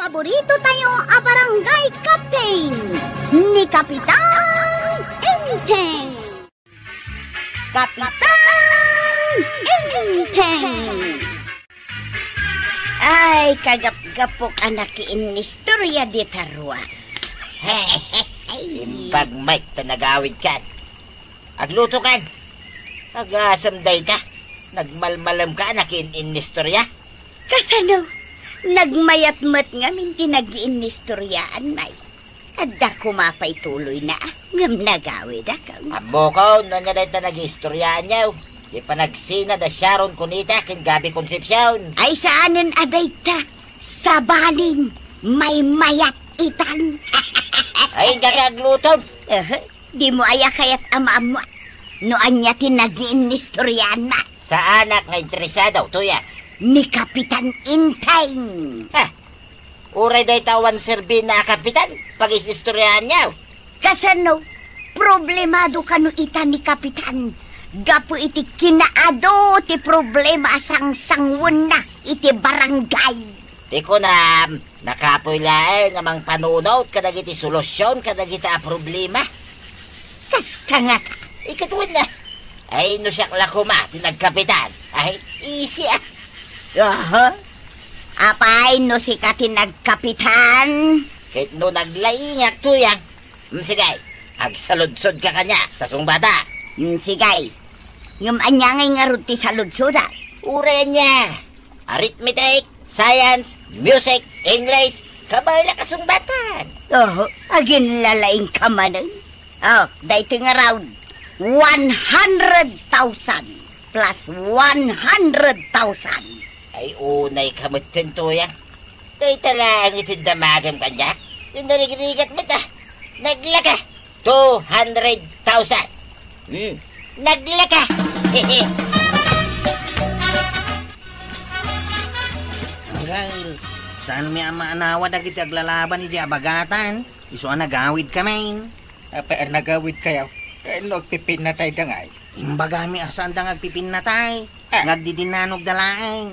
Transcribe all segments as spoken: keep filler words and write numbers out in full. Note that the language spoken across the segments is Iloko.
Paborito tayo a barangay captain, ni Kapitan Enteng. Kapitan Enteng. Ay, kagapgapok a nakiinnistorya dita rua. Imbag met ta nagawidkan. Aglutokan. Agasem dayta. Nagmalmalemka a nakiin-innistorya. Kasano? Nagmayat met ngamin ti nagiinnistoriaan, may. Adda koma pay tuloyna, ngem nagawidak. Ammokon no ania dayta nagiistoriaanyo. Ti panagsina da Sharon Cuneta ken Gabby Concepcion. Ay, saanen a dayta. Sabalin, maymayat itan. Ay, inka aglutom. Aha, dimo aya kayat a maammo no ania ti nagiinnistoriaanna? Saanak nga interesado, Tuya. Ni Kapitan Enteng. Ha? Uray dayta awan serbina a kapitan, pag-is-istoriaanyo. Kasano? Problemado kano ita ni Kapitan. Gapu iti kinaadu ti problema a sangsanguenna iti barangay. Ti kunam, nakapoy laeng a mangpanunot kadagiti solusion kadagita a problema. Kasta ngata. Ikatwenna. Ay, no siak la koma ti nagkapitan. Ay, isi a. Aha. Apay no sika ti nagkapitan? Ket no naglaingak, Tuyang. Mm, sige. Agsaludsodka kaniak, ta sungbata. Mm, sige. Ngem ania ngay ngarud ti saludsodak? Uray ania. Arithmetic, science, music, English, kabay la kasungbatan. Oh, aginlalaingka manen. Oh, daytoy nga round. One hundred thousand plus one hundred thousand. Ay, unayka metten, Tuyang. Dayta laeng iti damagem kaniak. Yung narigrigat met, ah. Naglaka. Two hundred thousand. Hmm. Naglaka. Anggail, saan mi a maanawa dagiti aglalaban iti abagatan? Isu a nagawidkami. Apay a nagawidkayo? Ket no agpipinnatayda ngay? Imbagami a saanda nga agpipinnatay, ah, nga agdidinnanogda laeng.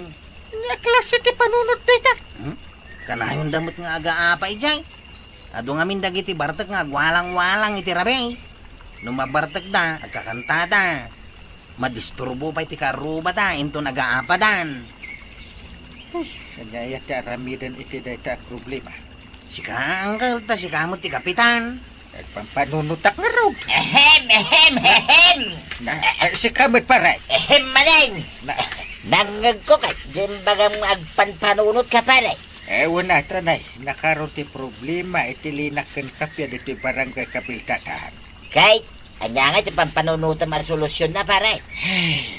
Ania a klase ti panunot dayta? Hmm? Kanayonda met nga agaapa idiay. Adu ngamin dagiti bartek nga agwalang-walang iti rabii. No mabartekda, agkakantada. Madisturbo pay ti karrubada inton agaapadan. Ay, ania aya ti aramiden iti dayta a problema? Sika, angkel, ta sika met ti kapitan. Agpampanunotak ngarud. Ehem, ehem, ehem. Na, eh, sika met, pare. Ehem manen. Na, nangngegko ket di imbagam nga agpanpanunotka, pare. Eh, wen a, tanay, nakaaro ti problema iti linak ken kapian iti barangay Kabildatan. Ket ania ngay ti pampanunotem a solusyon na, pare? Ay,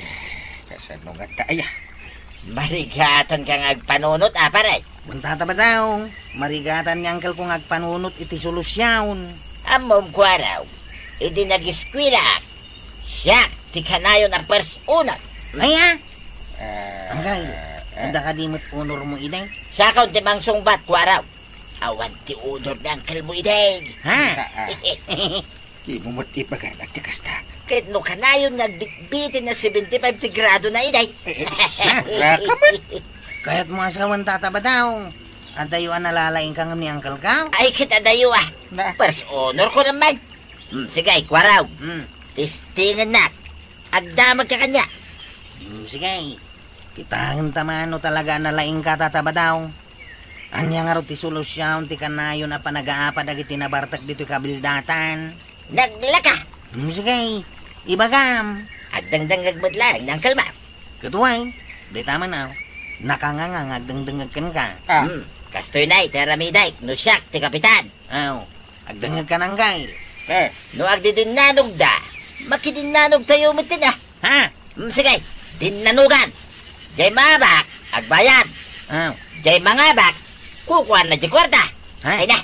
kasano ngata aya? Marigatanka nga agpanunot, a, pare? Wen, Tata Badaw, marigatan ni angkelko nga agpanunot iti solusyon. Ammom, kuaraw, idi nagiskuelaak, siak ti kanayon a first honor. Ay, a? Ah, angkel, ah, adda kadi met honormo idi? Siakon ti mangsungbat, kuaraw. Awan ti honor ni angkelmo idi. Ha? Ah, ah. Dimo met ibagan a ti kasta. Ket no kanayon nga agbitbitin a seventy-five ti gradona idi. Eh, eh, siraka met. Kayatmo a sawen, Tata Badaw. Adayo a nalalaingka ngem ni angkelka? Ay, ket adayo a. Na. First honor ko naman. Hmm, sige, kuaraw. Hmm. Testingennak. Agdamagka kaniak. Hmm, sige. Kitaenta man no talaga a nalaingka, Tata Badaw. Ania ngarud ti solusyon ti kanayon a panagaapa dagiti nabartek ditoy Kabildatan? Naglaka! Hmm, sige, ibagam. Agdengdengngeg met laeng ni Uncle Mac. Ket wen, dayta man, aw, nakanganga nga agdengdengngeg kenka. Ah. Hmm, kastoy nay ti aramidek no siak ti kapitan. Aw, agdengngegka, Uncle. Eh. No agdidinnanogda, makidinnanogtayo metten a. Ha? Mm, sige, dinnanugan. Jay maabak, agbayad. Ah. Jay mangabak, kukuana jay kuarta. Ha? Ay na,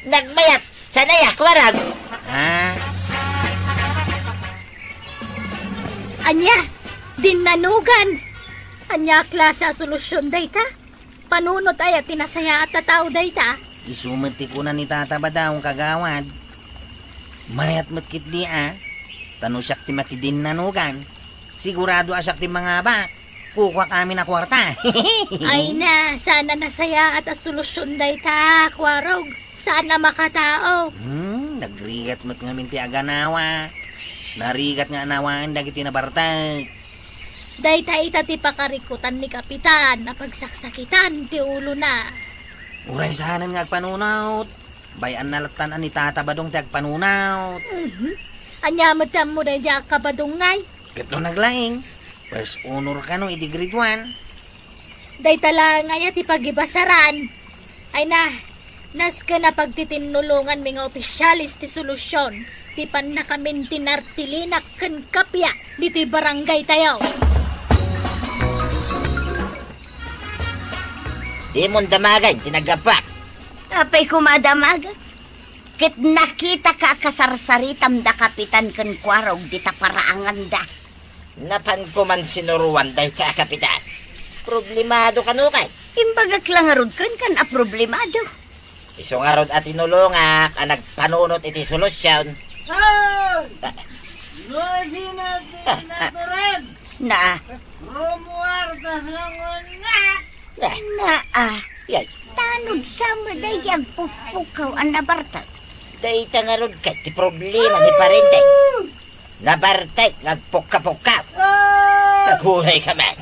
nagbayad. Sana ya, kuarag. Ha? Ania? Dinnanugan? Ania a klase a solusyon dayta? Panunot aya ti nasayaat a tao dayta? Isu met ti kuna ni Tata Badaw, kagawad. Mayat met ketdi a, ta no siak ti makidinnanugan, sigurado a siak ti mangabak. Kukuak amin a kuarta. Ay na, saan a nasayaat a solusyon dayta, Kuarog. Saan a makatao. Hmm, nagrigat met ngamin ti aganawa. Narigat nga anawaen dagiti nabartek. Dayta ita ti pakarikutan ni Kapitan a pagsaksakitan ti ulona. Uray saanen nga agpanunot. Bay-anna lattan a ni Tata Badong ti agpanunot. Mhm. Ania met ti ammo daydiay a kabadong ngay? Ket no naglaing, first honor kano iti grade one. Dayta laeng aya ti pagibasaran. Ay na, nasken a pagtitinnulonganmi nga opisyales ti solusyon ti pannakamintinar ti linak ken kappia ditoy barangay tayo. Dimon damagen ti naggapuak. Apay koma a damagen? Ket nakitaka a kasarsaritam da Kapitan ken Kuarog dita paraanganda. Napanko man sinuroan dayta a Kapitan. Problemado kano kay? Imbagak la ngarud kenka a problemado. Isu ngarud a tinulongak a nagpanunot iti solusyon. Sir! Ah. No sino ti Ah, ah. natured? Na. Rumuar ta sangunak. Ah. Naa. Yay. Tanod sa met daydi agpukpukaw a nabartek. Dayta ngarud ket ti problema ni Parente. Nabartek nga agpukka-pukka. Ah! Naghuray ka man.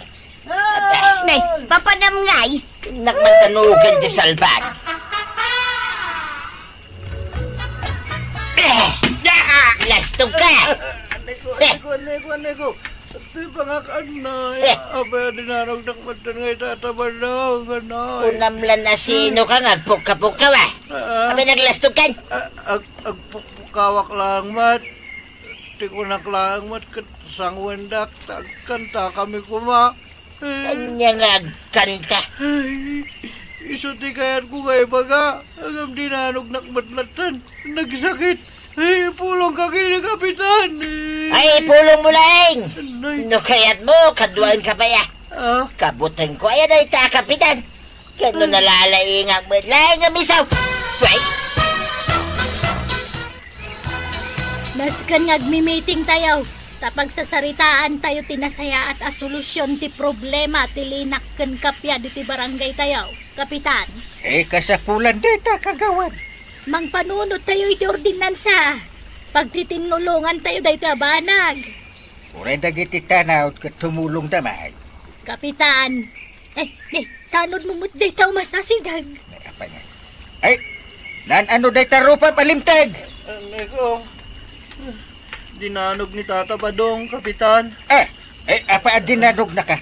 Ah! Nay, papanam ngay? Nakmantanugan ti salbag. Eh, ah, lastog ka! Aneko, Eh. aneko, aneko, aneko. Ito'y pangakan na. Eh. Apay a dinanognak met ngay, Tata Badong, anay. Kunam la no sino ka nga agpukka-pukka, ah. Ah. Apay naglastog ka? Ah, ag-, agpukpukawak lang met. Ti kunak laeng met ket sanguendak, ta agkantakami koma. Ania nga agkanta? Ay, isu ti kayatko nga ibaga, ngem dinanognak met latta. Nagsakit. Ay, ipulongka ken ni Kapitan. Ay, ipulongmo laeng. Nay. No kayatmo, kaduaenka pay a. Ah? Kabutengko aya dayta a Kapitan. Ket no nalalaingak met laeng nga misaw. Pay! Nasken nga agmi-meeting tayo, ta pagsasaritaan tayo ti nasayaat a solusyon ti problema ti linak ken kappia ditoy barangay tayo, Kapitan. Eh, kasapulan dayta, Kagawad. Mangpanunot tayo iti ordinansa. Pagtitinnulongan tayo daytoy a banag. Uray dagiti tanod ket tumulongda man. Kapitan, eh, eh, tanodmo met dayta a masasideg. Ay, apay nga. Ay, naan-ano dayta rupa, palimteg? Aneko, dinanog ni Tata Badong, Kapitan. Ah, eh, apay a dinanognaka?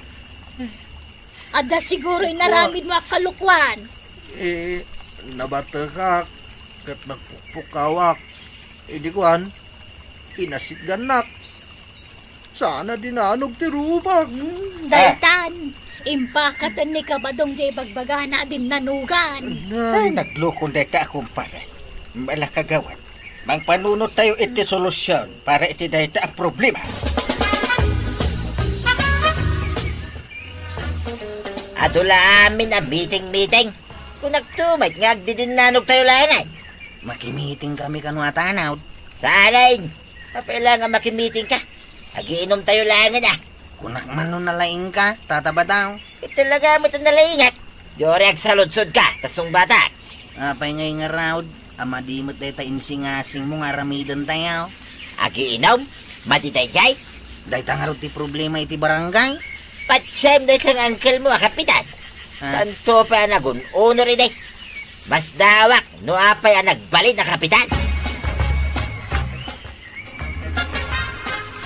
Adda siguro inaramidmo a kalokuan. Eh, nabatekak, ket nagpukpukawak. Idi kuan, inasitgannak. Saan a dinanog ti rupak. Hmm, daytan, impakaten ni Kabadong diay bagbagana a dinnanogan. Ay, naglukon dayta a kumpare. Ala, Kagawad, mangpanunot tayo iti solusyon para iti dayta a problema. Adu la amin a meeting-meeting. Kunakto met nga agdidinnanog tayo laengen. Makimiting kami kano a tanod. Saan? Apay la nga makimiting ka? Agiinom tayo laengen a. Kunak man no nalaing ka, Tata Badong. Ket talaga met a nalaingak. Diyo ray agsaludsod ka, ta sungbatak. Apay ngay ngarud, a madi met dayta insingasingmo nga aramiden tayo? Agiinom? Madi daydiay? Dayta ngarud ti problema iti barangay. Patiem dayta nga angkelmo a kapitan. Ah. Saanto pay a nagun-unor idi? Masdaawak no apay a nagbalin a kapitan.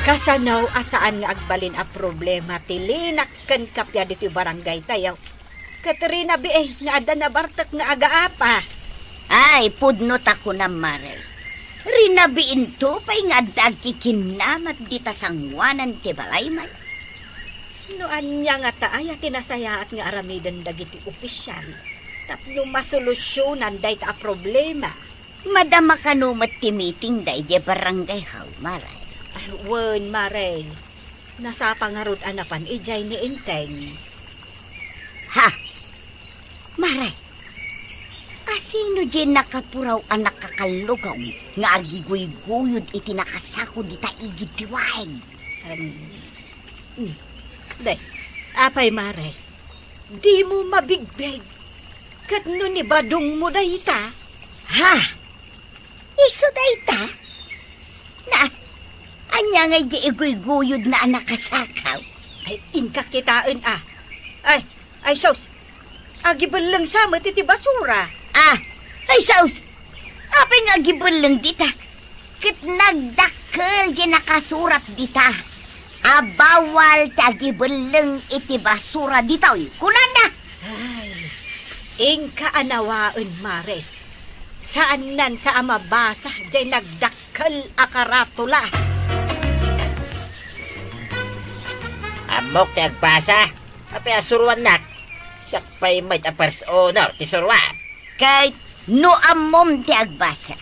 Kasano a saan nga agbalin a problema ti linak ken kappia ditoy barangay tayo? Ket rinabii nga adda nabartek nga agaapa. Ay, pudno ta kunam, Mare. Rinabiinto pay nga adda agkikinnamat dita sanguanan ti balay, man. No ania ngata aya ti nasayaat nga aramiden dagiti opisyal tapno masolusyonan dayta a problema? Madama kano met ti meeting daydiay barangay hall, Mare? Ay, wen, Mare. Nasapa ngarud a napan idiay ni Enteng. Ha? Mare, a sino diay nakapuraw a nakakallugaw nga agiguyguyod iti nakasako dita igid ti waig? Em, mm, de. Apay, Mare, dimo mabigbeg ket no ni Badongmo dayta? Ha? Isu dayta? Na, ania ngay di iguyguyodna a nakasakaw? Ay, inka kitaen, a. Ay, ay, sus. Agibelleng sa met iti basura. A, ay, sus. Apay nga agibelleng dita? Ket nagdakkel ti nakasurat dita a bawal ti agibelleng iti basura ditoy, kunana. Ay, inka a nawaen, Mare. Saannan sa a mabasa jay nagdakkel a karatula. Ammok ti agbasa. Apay a suruannak? Siak pay met a first honor ti suruan. Ket no ammom ti agbasa,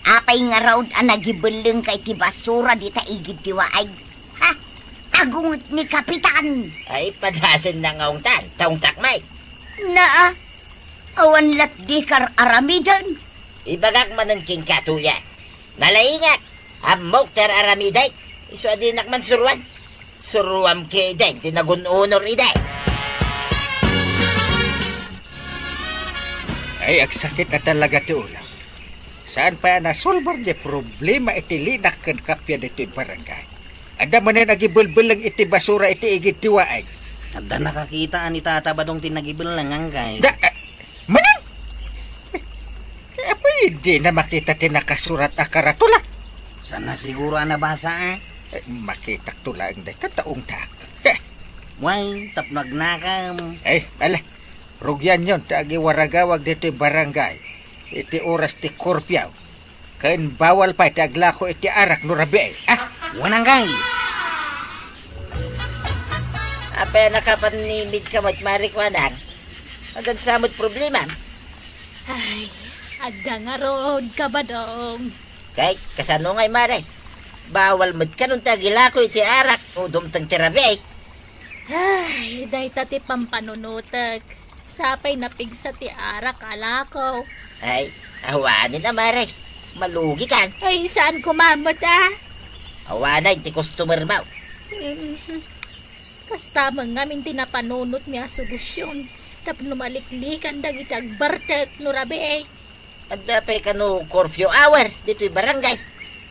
apay ngarud a nagibellengka iti basura dita igid ti waay? Ha? Agunget ni Kapitan! Ay, padasenna nga ungtan, ta ungtak met. Naa, awan lat dika ar-aramiden. Ibagak manen kenka, Tuya. Nalaingak, ammok ti ar-aramidek. Isu a dinak man suruan. Suruam ketdin ti nagun-unor idi. Ay, agsakit a talaga ti ulo. Saan pay a nasolbar ti problema iti linak ken kappia ditoy barangay. Adda manen agibelbelleng iti basura iti igid ti waay. Adda nakakita a ni Tata Badong ti nagibelleng, angkay. Da, eh, manen? Apay, dina makita ti nakasurat a karatula? Sana siguro a nabasa, a. Eh, makitak to laeng dayta, ta ungtak. Heh. Way, tapno agnakem. Eh, ala. Rugianyon ta agiwaragawag ditoy barangay iti oras ti curfew. Ken bawal pay ti aglako iti arak no rabii. Ah! Wen, angkay. Apay a nakapanimidka met, Mare Kuadang? Adda sa met problemam? Ay, adda ngarud, Kabadong. Kay, kasano ngay, Mare? Bawal met kanon ti agilako iti arak no dumteng ti rabii. Ay, dayta ti pampanunotek. Sapay napigsa ti arak a lako. Ay, awanen a, Mare. Malugikan. Ay, saan koma met, a? Awanen ti customer mo. Mm. Kasta met ngamin ti napanunotmi a solusyon tapno maliklikan dagiti agbartek no rabii. Adda pay kano curfew hour ditoy barangay?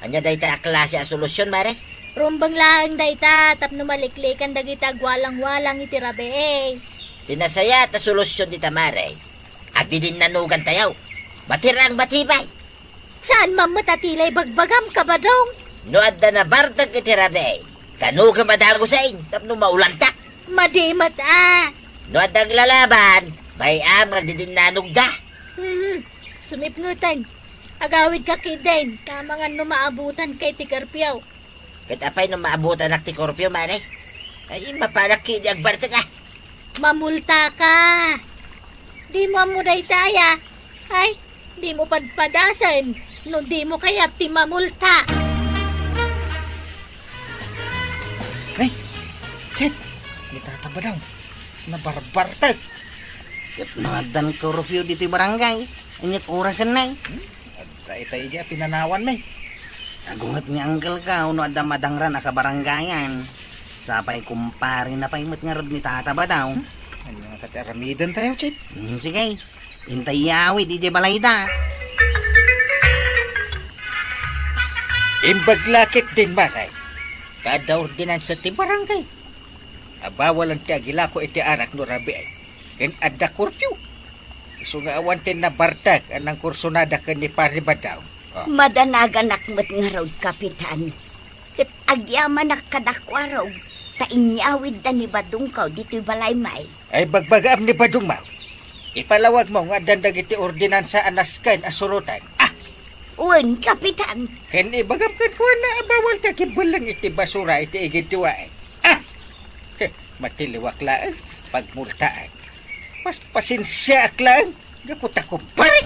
Ania dayta a klase a solusyon, Mare? Rumbeng laeng dayta tapno maliklikan dagiti agwalangwalang iti rabii. Ti nasayaat a solusyon dita, Mare, agdidinnanogantayo. Matirang matibay. Saan man met a tila ibagbagam, Kabadong? No adda nabartek iti rabii, kanokem a dagusen tapno maulantak. Madi met, a. No adda aglalaban, bay-am nga agdidinnanog da. Hmm, sumipngeten. Agawidka ketdin, ta amangan no maabutanka iti curfew. Ket apay no maabutanak ti curfew, Mare? Ay, mapanak ketdi agbartek, a. Mamultaka. Dimo ammo dayta, a. Ay, dimo padpadasen no dimo kayat ti mamulta. Ay, Chet, ni Tata Badong, nabarbartek. Ket no addan curfew ditoy barangay, ania't orasen, nay? Hmm? Adda itay idi a pinanawanmi. Agunget ni uncle ko no adda madangran a kabarangayan. Sapay kumparena pay met ngarud ni Tata Badong. Ania nga ti aramidentayo, Chet? Hmm, sige. Intay awid iti balayda. Imbag la ketdin, Mare, ta adda ordinansa ti barangay a bawalan ti agilako iti arak no rabii, ken adda curfew. Isu nga awan ti nabartek a nangkursonada ken ni Pare Badong. Ah. Madanaganak met ngarud, Kapitan. Ket agyamanak kadakuarog, ta inyawidda ni Badongko ditoy balaymi. Ay, bagbagaam ni Badongmo. Ipalawagmo nga addan dagiti ordinansa a nasken a suroten. Ah! Wen, Kapitan. Ken ibagam kenkuana a bawal ti agibelleng iti basura iti igid ti waay. Ah! Heh, matiliwak laeng, pagmultaak. Paspasensiaak laeng, gapu ta kumpare.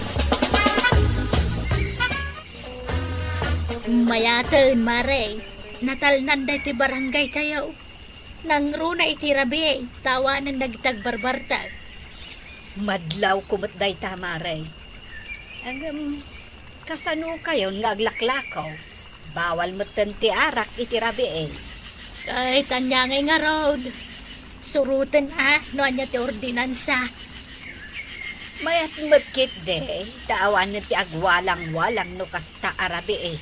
Mayaten, Mare. Natalnan daytoy barangaytayo. Nangruna iti rabii, ta awanen dagiti agbarbartek. Madlawko met dayta, Mare. Ngem, kasanokayon nga aglaklako? Bawal metten ti arak iti rabii. Ket ania ngay ngarud? Suroten a no ania ti ordinansa. Mayat met ketdi, ta awanen ti agwalang-walang no kasta a rabii.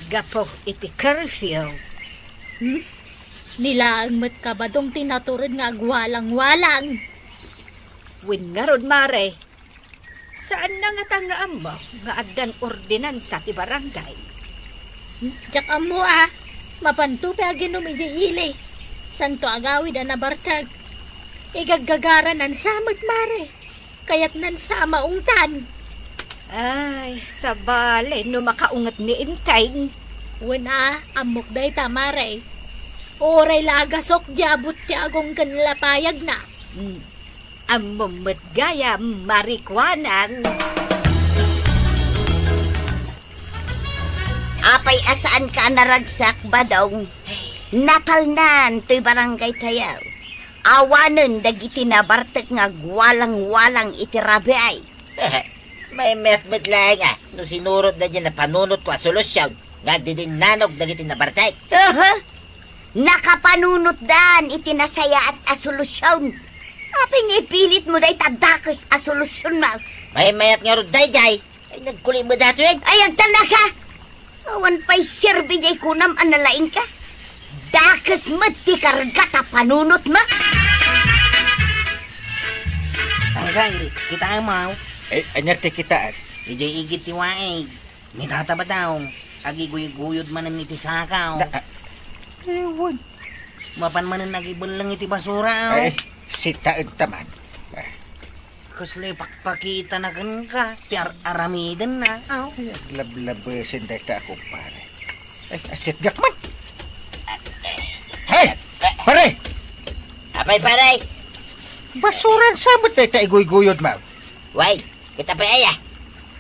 Gapu iti curfew. Hmm? Ni laeng met Kabadong ti natured nga agwalang-walang. Wen ngarud, Mare, saanna ngata nga ammo nga addan ordinansa ti barangay? Diak ammo a. Mapanto pay aginom idiay ili. Santo agawid a nabartek. Igaggagaranansa met, Mare. Kayatnansa a maungtan. Ay, sabali no makaunget ni Enteng. Wen a, ammok dayta, Mare. Uray la agasok diay abut ti agong ken lapayagna. Hmm. Ammom met gayam, marikuanang. Apay a saanka a naragsak, Badong? Natalnan toy barangaytayo. Awanen dagiti nabartek nga agwalang-walang iti rabii. Maymayat met laeng a no sinurotda diay napanunotko a solusion nga agdidinnanog dagiti nabartek. Aha! Nakapanunotdan iti nasayaat a solusion. Apay nga ipilitmo dayta dakes a solusion, ma? Maymayat ngarud daydiay. Ay, nagkuli met datoyen. Ay, agtalnaka! Awan pay serbi diay kunam a nalaingka. Dakes met ti karga ta panunotmo. Anggang, kitaem, aw? Ay, ania ti kitaek? Idiay igid ti waig. Ni Tata Badong, agiguyguyod manen iti sakaw. Na, ah, ewan. Mapan manen agibelleng iti basura, aw. Ay, sitaen ta man. Ah. Kasla ipakpakitana kenka ti ar-aramidenna, aw. Ay, aglablabesen dayta a kumpare. Ay, asitgak man. Hey! Pare! Apay, pare? Basuran sa met dayta iguyguyod, ma. Way, kita pay aya?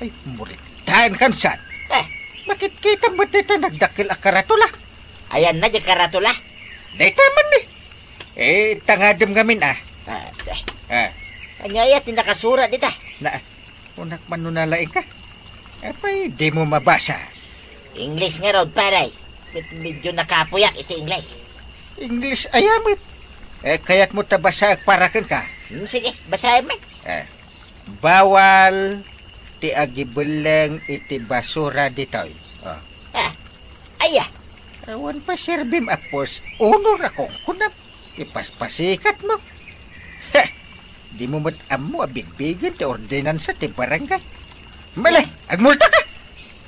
Ay, muritaen kansan. Eh. Makitkitam met dayta nagdakkel a karatula. Ayanna diay karatula? Dayta man ni. Eh, tangadem ngamin, ah. Ah, eh. Ah. Ania aya ti nakasurat dita? Na, kunak man no nalaingka. Apay, dimo mabasa. English ngarud, pare. Med-, medyo nakapuyak iti English. English aya met. Eh, kayatmo ta basaek para kenka? Hmm, sige, basaem man. Eh, bawal ti agibelleng iti basura ditoy. Oh. Ah, aya? Awan pay serbim a first honor a kunkunam. Ipaspasikatmo. Heh! Dimo met ammo a bigbigen ti ordinansa ti barangay. Mali, agmultaka!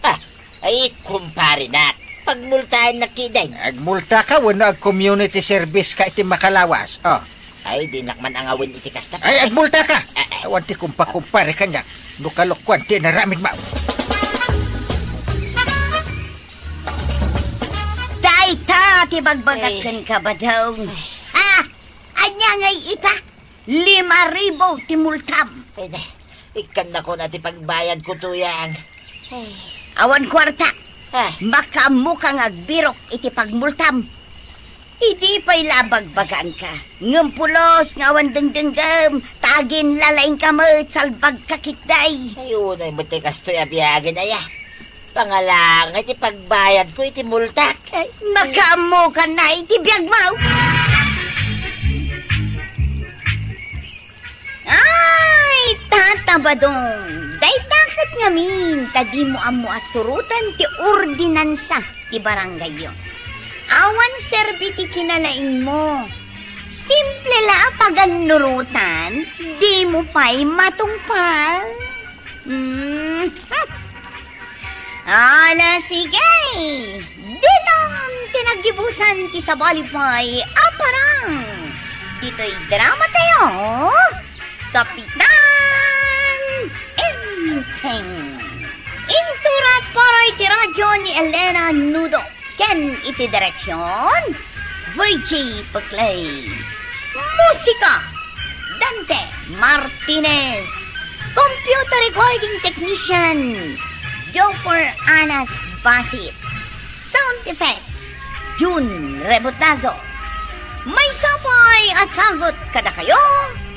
Ah, ay, kumparenak, pagmultaennak ketdin. Agmultaka wenno ag-community service ka iti makalawas. Oh. Ay, dinak man angawin iti kasta. Ay, agmultaka! Ah, ah. Awan ti kumpakumpare kaniak no kalokuan ti inaramidmo. Dayta ti bagbagak kenka, Badong. Ha? Ania ngay ita? Lima ribu ti multam. Ay, ikkannakon a ti pagbayadko, tuyang. Ay. Awan kuarta. Ah. Makaammoka nga agbirok iti pagmultam. Idi pay la a bagbagaanka, ngem pulos nga awan dengdenggem, ta aginlalaingka met, salbagka ketdi. Ay, unay met ti kastoy a biagen aya. Pangalangay ti pagbayadko iti multak. Ay, makaammokan na iti biagmo. Ay, Tata Badong, dayta ket ngamin ta dimo ammo a suroten ti ordinansa ti barangayyo. Awan serbi ti kinalaingmo. Simple la a pagannurotan, dimo pay matungpal. Hmm. Ala, sige. Ditan ti naggibusan ti sabali pay a parang. Ditoy drama tayo, Kapitan Enteng. Insurat para iti radyo ni Elena Nudo. Ken iti direksion, Virgie Peclay. Musika, Dante Martinez. Computer recording technician, Joffer Anas Basit. Sound effects, Jun Rebotazo. Maysa pay a sagut kadakayo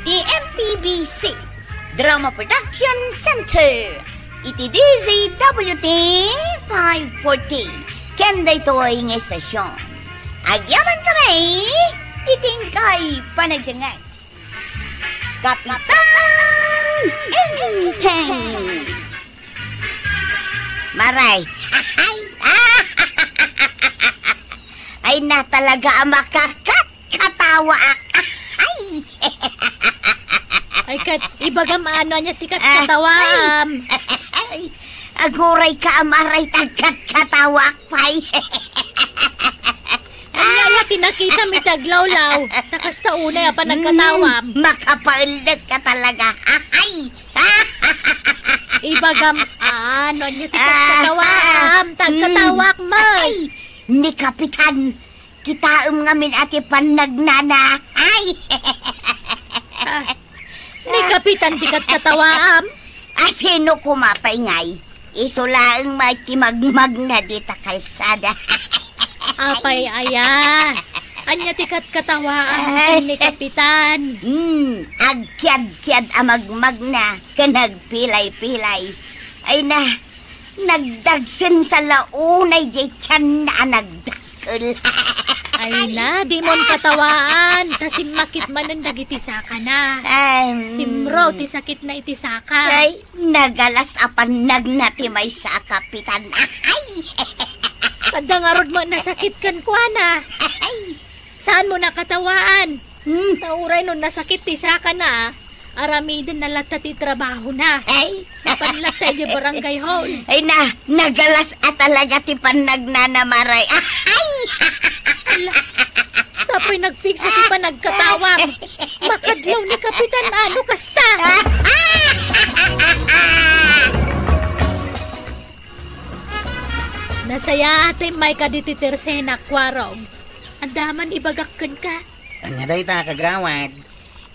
ti M P B C Drama Production Center iti D Z W T five forty ken daytoy nga estasion. Agyamankami, Iti inkay panagdengngeg, Kapitan Enteng! Maray! Ay! Ay na talaga a makakat-katawaak! Ay! Ay, ket ibagam, ano ania ti katkatawaam? Ay! Agurayka a maray ta agkatkatawaak pay! Ania la ti nakitam iti aglawlaw? Ta kasta unay a panagkatawam. Mm, makapaellek ka talaga. Ay! Ibagam, ano ania ti katkatawaam? Ta agkatawaak met. Ay! Ni Kapitan, kitaem ngamin a ti pannagnana. Ay! Ah, ni Kapitan ti katkatawaam? A sino koma pay ngay? Isu laeng met ti magmagna dita kalsada. Apay aya? Ania ti katkatawaam ken ni Kapitan? Hmm, agkiadkiad a magmagna ken agpilay-pilay. Ay na, nagdagsen sa launay diay tianna a nagdakkel. Ay na, dimon katawaan, ta simmakit manen dagiti sakana. Em. Simro ti sakitna iti saka. Ay, nagalas a pannagna ti maysa a kapitan. Ay! Adda ngarud met nasakit kenkuana. Ay! Saanmo nakatawaan? Hmm. Ta uray no nasakit ti sakana, aramidenna latta ti trabahona. Ay! Mapan latta idiay barangay hall. Ay na, nagalas a talaga ti pannagnana, Maray. Ay! Ala, sapoy nagpigsa ti panagkatawam. Makadlaw ni Kapitan, ano kasta? Nasayaat ti mayka ditoy tersenak, Kuarog. Adda man ibagak kenka. Ania dayta, kagawad?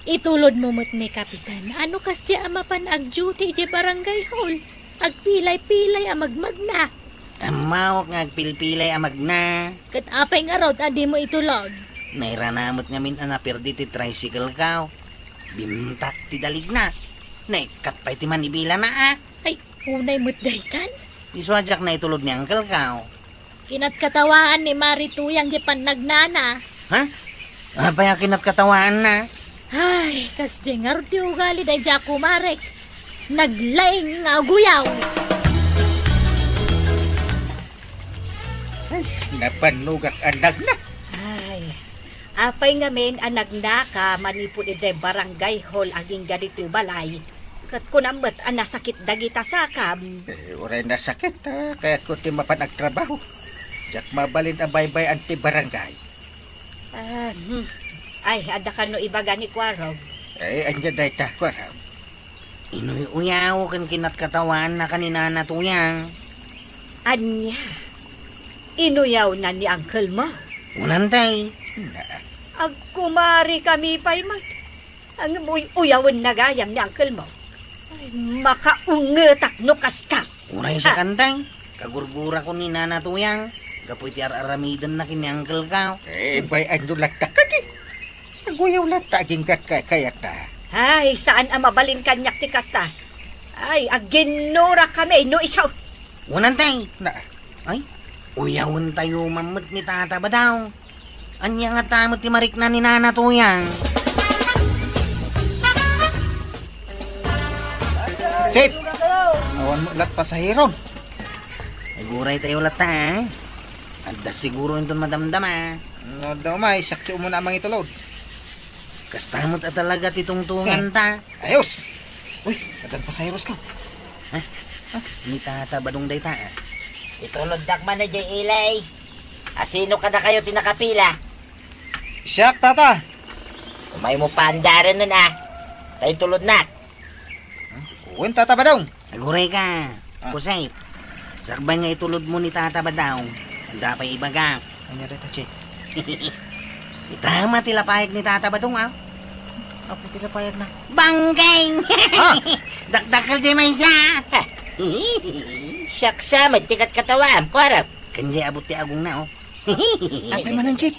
Itulodmo met ni Kapitan. Ano kasdiay a mapan agduty idiay barangay hall? Agpilay-pilay a magmagna. Ammok nga agpilpilay a magna. Ket apay ngarud a dimo itulod? Nairana met ngamin a naperdi ti tricycle-ko. Bimtak ti daligna. Naikkat pay ti manibilana, a. Ay, unay met daytan? Isu a diak naitulod ni uncle-ko. Kinatkatawaan ni Mari Tuyang ti pannagnana. Ha? Apay a kinatkatawaanna? Ay, kasdiay ngarud ti ugali daydiay a kumarek. Naglaing nga aguyaw. Ay, napannugak a nagna. Ay, apay ngamin a nagnaka manipud idiay barangay hall agingga ditoy balay? Ket kunam met a nasakit dagita sakam. Eh, uray nasakit, a, kayatko ti mapan agtrabaho. Diak mabalin a baybay-an ti barangay. Ah, hmm. Ay, adda kano ibaga ni Kuarog? Ay, ania dayta, Kuarog? Inuy-uyaw ken kinatkatawaannaka ni Nana Tuyang. Ania? Inuyawna ni uncle mo? Unantay. Na. Agkumarikami pay met. Ngem uy-uyawenna gayam ni uncle mo. Ay, makaungetak no kasta. Uray siak, antay. Kagurgurakon ni Nana Tuyang gapu iti ar-aramidenna ken ni uncle-ko. Eh, bay-anyo latta kadi. Aguyaw latta agingga ti kaykayatna. Ay, saan a mabalin kaniak ti kasta. Ay, aginnurakami no isu. Unantay. Na. Ay, uyawentayo man met ni Tata Badaw. Ania ngata met ti marikna ni Nana Tuyang? Chief! Awan met lat pasahero. Aguraytayo latta, a. Adda siguro inton madamdama. No, adda umay, siak ti umuna a mangitulod. Kasta met a talaga ti tungtunganta. Ayos! Uy, addan pasaherosko. Ha? Ha? Ni Tata Badong dayta, a. Ituloddak man idiay ili. A sino kadakayo ti nakapila? Siak, Tata. Umaymo paandaren, a. Ta itulodnak. Wen, Tata Badong. Agurayka, Ah. Jose. Sakbay nga itulodmo ni Tata Badaw, adda pay ibagak. Ania dayta, Chief? Itama ti lapayag ni Tata Badong, a. Apo ti lapayagna? Bangkeng! Ah! Dakdakkel diay maysa! Siak sa met ti katkatawaam, kuarog. Ken diay abut ti agongna, o. Apay manen, Chief?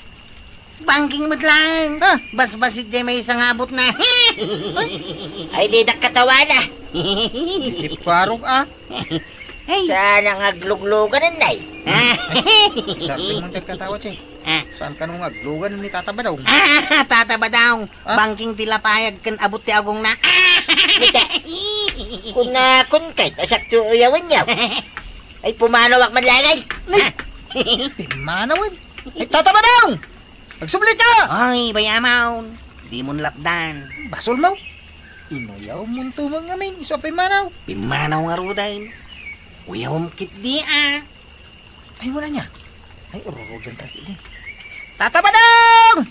Bangkeng met laeng. Ah. Basbasit diay maysa nga abutna. Ay, didak katawana. Chief Kuarog, a. Ay. Saan nga agluglugan, nay? Sa amin mo nagkatawa, Chief. Ah. Saan kano nga aglugan ni Tata Badong? Ah, Tata Badong, Ah? bangking ti lapayag ken abut ti agongna. Ita, kunakon kay ta siak ti uyawenyo. Ay, pumanawak man laeng. Ay, Ah. pimanawan. Ay, Tata Badong! Agsubli ka! Ay, bay-am, dimon lapdan. Basolmo. Inuyawmonto met ngamin, isu a pimmanaw. Pimmanaw ngaruden. Uyawem ketdi a. Ay, wala niya. Ay, ururugan ta ketdi. Tata Badong!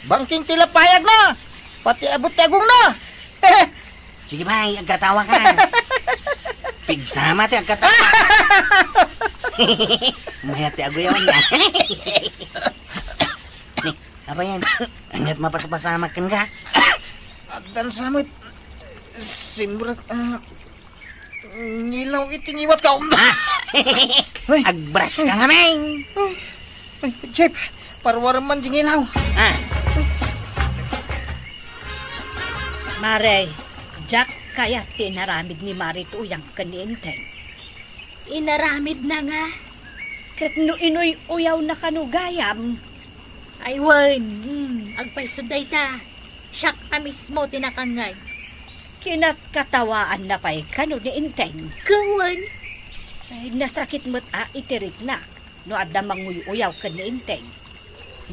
Bangking ti lapayagna! Pati abut ti agongna! Sige, bay, agkatawa ka. Pigsama ti agkatawa. Mayat ti aguyawan niya. Ni, apa yan? Aniat mapaspasamak kenka? Addan sa met. Simrek, ah, ngilaw iti ngiwat ko. Ha? Ay. Agbras ka nga, Meng. Ay, ay, Jeff, paruarem man di ngilaw. Ah. Mare, diak kayat ti inaramid ni Mari Tuyang ken ni Enteng. Inaramidna nga? Ket no inuy-uyawna kano gayam? Ay wen, hmm, agpayso dayta. Siak a mismo ti nakangngeg. Kinatkatawaanna pay kano ni Enteng? Ket wen. Ay, nasakit met a iti riknak no adda manguy-uyaw ken ni Enteng.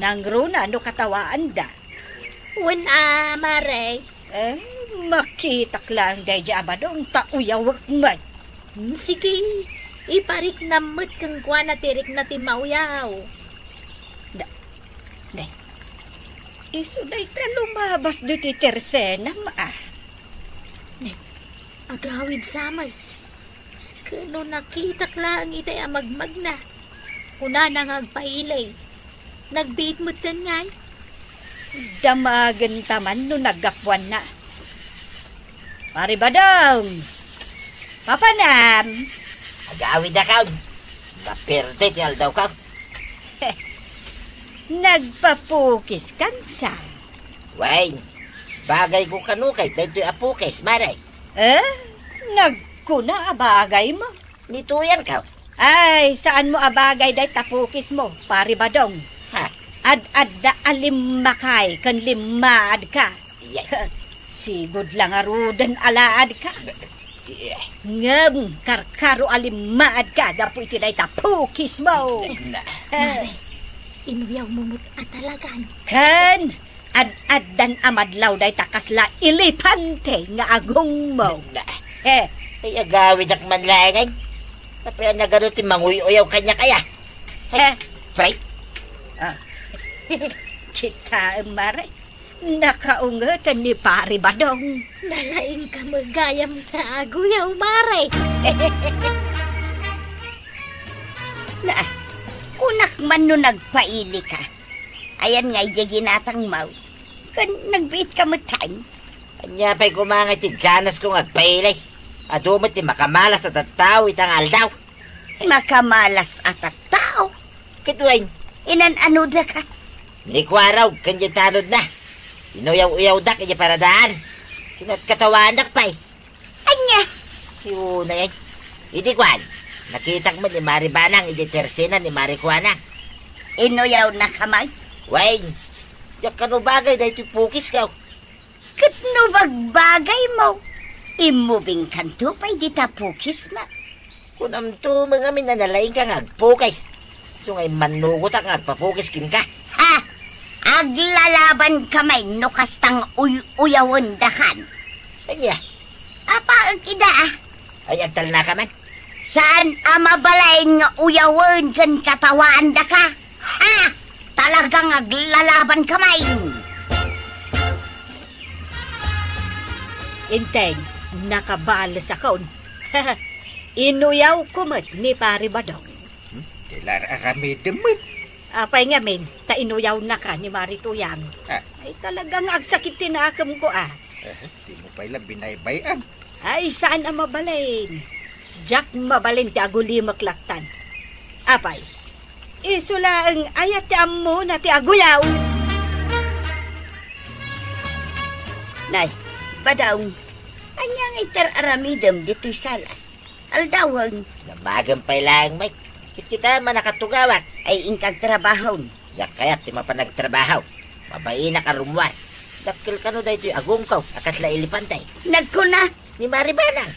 Nangruna no katawaanda. Wen a, Mare. Eh, makitak laeng daydi a Badong ta uyawek met. Hmm, sige, ipariknam met kenkuana ti rikna ti mauyaw. Da, da, isu dayta lumabas ditoy tersenam a. Ne, agawid sa met. Ket no nakitak laeng itay a magmagna, kunana nga agpaili, "Nagbiit metten ngay?" Damagenta man no naggapuanna. Pari Badong! Papanam! Agawidakon. Maperte ti aldawko. Nagpapukiskan sa? Wen, bagayko kano kay daytoy a pukis, Mare. Eh? Nagkuna a bagaymo? Ni Tuyangko. Ay, saanmo a bagay dayta pukismo, Pari Badong. Ha? Ad-adda a limmakay ken limmaadka. Yay. Sigud la ngaruden alaadka. Ngem karkaro a limmaadka gapu iti dayta pukismo. Na. Eh. Mare, inuyawmo met a talagan. Ken ad-addan a madlaw dayta kasla elepante nga agongmo. Na. Eh. Ay, agawidak man laeng. Apay a nagadu ti manguy-uyaw kaniak aya? Eh. Pray. Ah. Kitaem, Mare. Nakaunget ni Pari Badong. Nalaingka met gayam nga aguyaw, Mare. Na, kunak man no nagpailika. Ayan nga idiay ginatangmo. Ken nagbiitka metten. Ania pay koma nga iti ganasko nga agpaili? Adu met ti makamalas a tattao ita nga aldaw. Makamalas a tattao? Ket wen, inan-anodaka? Ni Kuarog ken diay tanodna. Inuyaw-uyawdak idiay paradaan. Kinatkatawaandak pay. Ania? Iuna yan. Idi kuan, nakitak met ni Mari Banang idiay tersena ni Mari Kuana. Inuyawnaka man? Wen, diak kano bagay daytoy pukisko. Ket no bagbagaymo, immubingkanto pay dita pukismo. Kunamto met ngamin a nalaingka nga agpukis. Isu nga immannugotak nga agpapukis kenka. Ha? Aglalabanka met no kasta nga uy-uyawendakan. Ania? Apaek ida, a. Ay, agtalnaka man. Saan a mabalin nga uyawen ken katawaandaka? Ha? Talagang aglalabanka met. Enteng, nakabalesakon. Inuyawko met ni Pari Badong. Hmm? Ti la ar-aramidem met. Apay ngamin, ta inuyawnaka ni Mari Tuyang. Ah. Ay, talagang agsakit ti nakemko, a. Eh, dimo pay la binaybay-an. Ay, saan a mabalin. Diak mabalin ti agulimek lattan. Apay, isu laeng aya ti ammona ti aguyaw? Nay, Badong, ania nga itar-aramidem ditoy salas? Aldawen. Damagem pay laeng, Mike. Ket kita, manakatugawak. Ay, inka agtrabahom. Diak kayat ti mapan agtrabaho. Mabainak a rummuar. Dakkel kano daytoy agungko a kasla elepante. Nagkuna ni Mari Banang.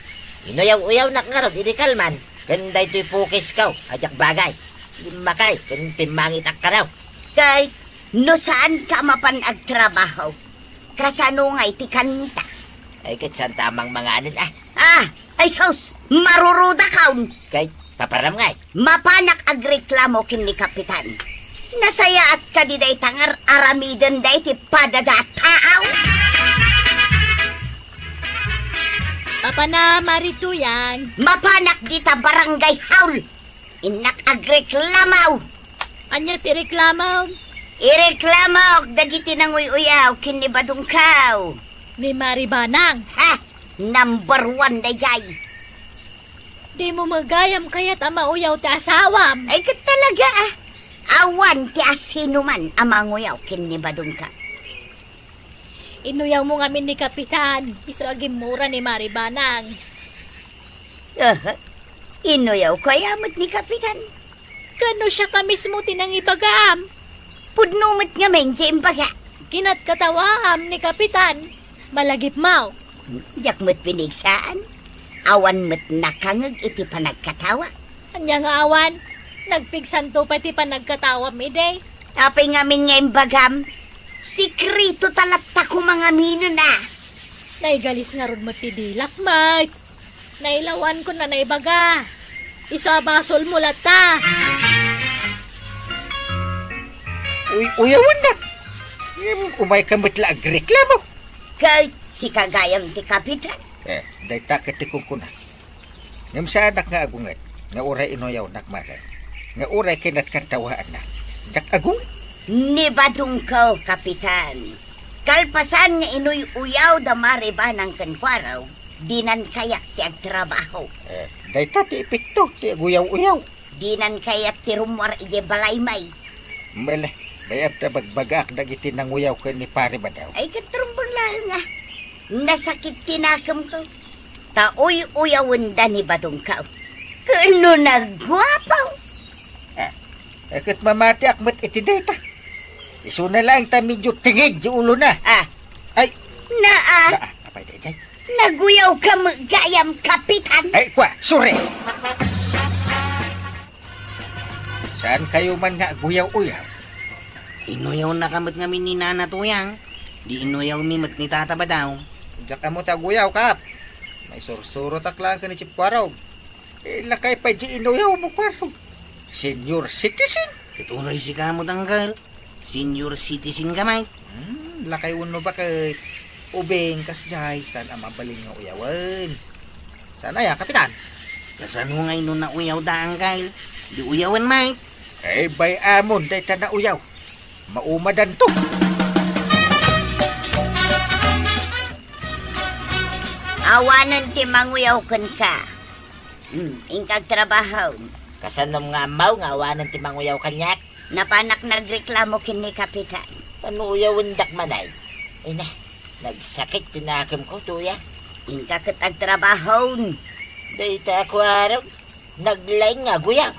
Inuyaw-uyawnak ngarud idi kalman ken daytoy pukisko a diak bagay. Limmakay ken pimmangitak kano. Kay, no saanka a mapan agtrabaho, kasano ngay ti kanta? Ay, ket saanta a mangmanganen, a. Ah, ay sus, marurudakon. Kay, paparam ngay. Mapanak agreklamo ken ni Kapitan. Nasayaat kadi dayta nga ar-aramiden dayta padada a tao? Mapana, Mari Tuyang. Mapanak dita barangay hall. Innak agreklamo. Ania ti reklamom? Ireklamok dagiti nanguy-uyaw ken ni Badungkaw. Ni Mari Banang. Ha? Number one daydiay. Dimo met gayam kayat a mauyaw ti asawam? Ay, ket talaga, a. Awan ti asinoman a manguyaw ken ni Badungkaw. Inuyawmo ngamin ni Kapitan, isu a gimmura ni Mari Banang. Aha. Inuyawko aya met ni Kapitan? Ken no siak a mismo ti nangibagam? Pudno met ngamin ti imbaga. Kinadkatawaam ni Kapitan, malagipmo. Diak met pinigsaan. Awan met nakangeg iti panagkatawa. Ania nga awan? Nagpigsanto pay ti panagkatawam idi. Apay ngamin nga imbagam? Sekreto ta latta koma ngamin a. Naigalis ngarud met ti dilak met. Nailawankon a naibaga. Isu a basolmo latta. Uy, uyawennak. Ngem umayka met la agreklamo. Ket sika gayam ti Kapitan. Eh, dayta ket ti kunkuna. Ngem saanak nga agunget nga uray inuyawnak, Mari, nga uray kinadkatawaannak. Diak agunget. Ni Badungkaw, Kapitan. Kalpasan nga inuy-uyaw da Mari Banang ken Kuarog, dinan kayat ti agtrabaho. Eh, dayta ti epekto ti aguyaw-uyaw. Dinan kayat ti rummuar idiay balay, may. Mele, bay-am ta bagbagaak dagiti nanguyaw ken ni Pare Badaw. Ay, ket rumbeng laeng a. Nasakit ti nakemko. Ta uy-uyawenda ni Badungkaw. Ken no nagguapo. Ah, eh, ket mamatiak met iti dayta. Isuna laeng ta medio tinged ti ulona. Ah. Ay. Naa. Naa, apay daydiay? Naguyawka met gayam, Kapitan. Ay, kua, sorry. Saankayo man nga aguyaw-uyaw? Inuyawnaka met ngamin ni Nana Tuyang. Di inuyawmi met ni Tata Badaw. Diak ammo ti aguyaw, Kap. Maisursurotak laeng ken ni Chief Kuarog. Eh, lakay pay di inuyawmo, Kuarog. Senior citizen. Ket uray sika met, Uncle. Senior citizen ka, Mike. Hmm, lakay wenno baket. Ubing kasdiay, saan a mabalin nga uyawen. Saan aya, Kapitan? Kasano ngay no nauyawda, Uncle? Di uyawen, Mike. Eh, bay-amon dayta nauyaw. Maumadanto. Awanen ti manguyaw kenka. Hmm, inka agtrabaho. Kasanom nga ammo nga awanen ti manguyaw kaniak? Napanak nagreklamo ken ni Kapitan. Ano uyawendak manay? Ina, nagsakit ti nakemko, Tuyang. Inka ket agtrabahon. Dayta a Kuarog, naglaing nga aguyaw.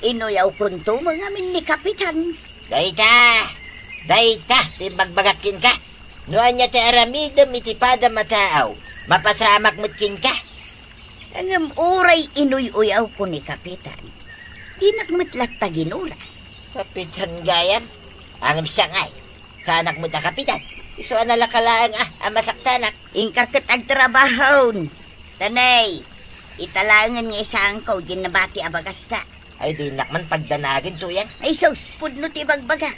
Inuyawkonto met ngamin ni Kapitan. Dayta, dayta ti ibagbagak kenka. No ania ti aramidem iti padam a tao, mapasamak met kenka. Ngem uray inuy-uyawko ni Kapitan, dinak met latta ginura. Kapitan gayam, ngem siak ngay, saanak met a kapitan. Isu a nalaka laeng a, a masaktanak. Inka ket agtrabahon. Tanay, ita laengen nga isaanko diay nabati a bagasta. Ay, dinak man pagdanagen, Tuyang. Ay sus, pudno ti ibagbaga.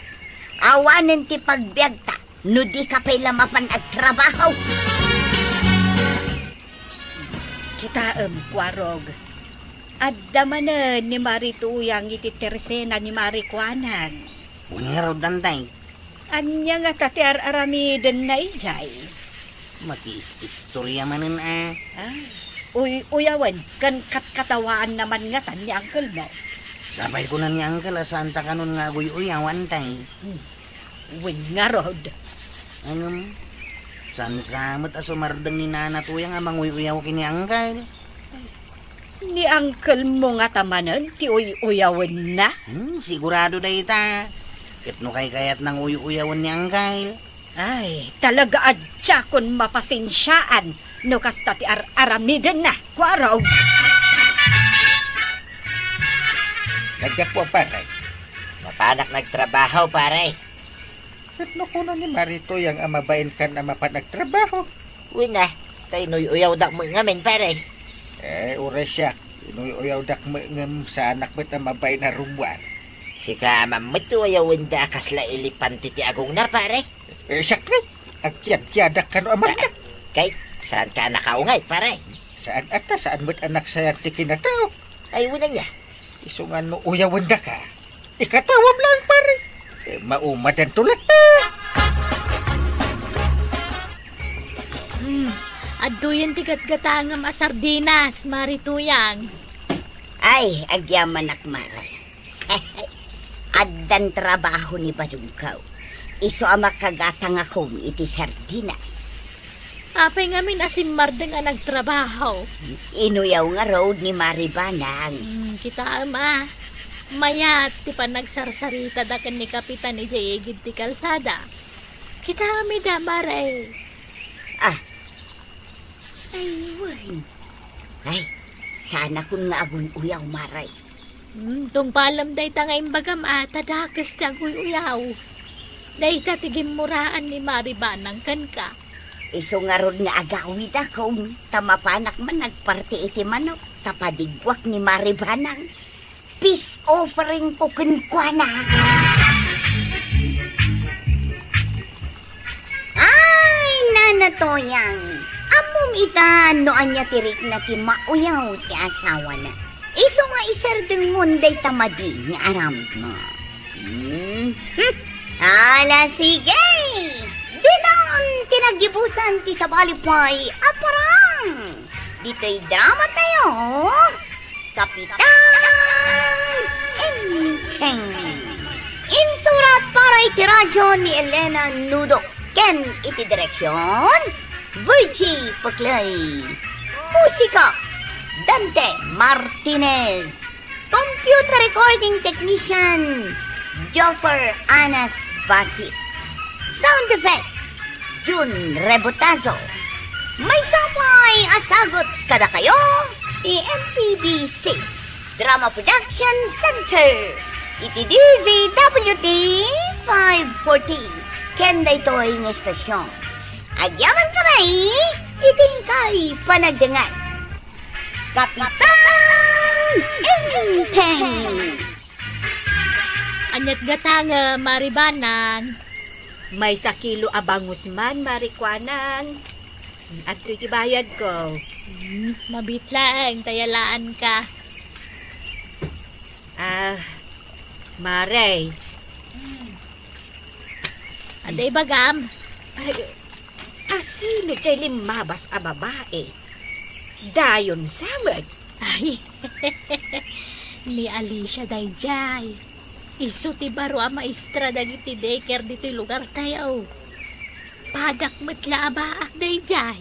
Awanen ti pagbiagta no dika pay la mapan agtrabaho. Kitaem, Kuarog. Adda manen ni Mari Tuyang iti tersena ni Mari Kuanag. Wen ngarud, Antay. Ania ngata ti ar-aramidenna idiay? Makiis-istorya manen a. Ah, uy-uyawen ken katkatawaanna man ngata ni uncle mo. Sapay kuna ni uncle a saanta kanon nga aguy-uyaw, Antay. Hmm. Wen ngarud. Ngem, saan sa met a sumardeng ni Nana Tuyang a manguy-uyaw ken ni uncle? Ni uncle mo ngata manen ti uy-uyawenna? Hmm, sigurado dayta. Ket no kaykayatna nga uy-uyawen ni Anggail? Ay, talaga a diakon mapasensiaan no kasta ti ar-aramidenna, kuarog. Naggapu, pare. Mapanak nagtrabaho, pare. Ket no kuna ni Mari Tuyang a mabainkan a mapan agtrabaho? Wen a, ta inuy-uyawdak met ngamin, pare. Eh, uray siak, inuy-uyawdak met ngem saanak met a mabain a rummuar. Sika man met ti uyawenda a kasla elepante ti agongna, pare. Eh, siak, agkiadkiadak kano a magna. Kay, saanka a nakaungay, pare? Saan a ta, saan met a naksayat ti kinatao. Ay, wen ania. Isu nga no uyawendaka, ikatawam laeng, pare. Eh, maumadanto latta. Hmm, adtoyen ti gatgatangem a sardinas, Mari Tuyang. Ay, agyamanak, Mari. Addan trabaho ni badongko. Isu a makagatangakon iti sardinas. Apay ngamin a simmardeng a nagtrabaho? Inuyaw ngarud ni Mari Banang. Hmm, kitaem a. Mayat ti panagsarsaritada ken ni Kapitan idiay igid ti kalsada. Kitaem ida, Mari. Ah. Ay, wen. Ay, saanakon nga aguy-uyaw, Mari. Hmm, tungpalem dayta nga imbagam a ta dakes ti aguy-uyaw. Dayta ti gimmuraan ni Mari Banang kenka. Isu ngarud nga agawidakon, ta mapanak man agparti iti manok, ta padigguak ni Mari Banang. Peace offering ko kenkuana. Ay, Nana Toyang, ammom ita no ania ti rikna ti mauyaw ti asawana. Isu nga isardengmon dayta madi nga aramidmo. Hmm? Hmm? Ala, sige! Ditan ti naggibusan ti sabali pay a parang. Ditoy drama tayo. Kapitan Enteng. Insurat para iti radyo ni Elena Nudo ken iti direksyon, Virgie Paclay. Musika, Dante Martinez. Computer recording technician, Joffer Anas Basit. Sound effects, Jun Rebotazo. Maysa pay a sagut kadakayo ti M P B C Drama Production Center iti D Z W T five forty ken daytoy nga estasyon. Agyaman kami iti inkay panagdengngeg. Kapitan Enteng. Aniat gatangem, Mari Banang? Maysa kilo a bangus man, Mari Kuanang. Adtoy ti bayadko. Hmm, mabiit laeng ta yaanka. Ah, Mari. Adda ibagam? Ay, asino jay limmabas a babae? Dayon sa met. Ay, ni Alicia dayjay. Isu ti baro a maestra dagiti daycare ditoy lugartayo. Padak met la a baak dayjay.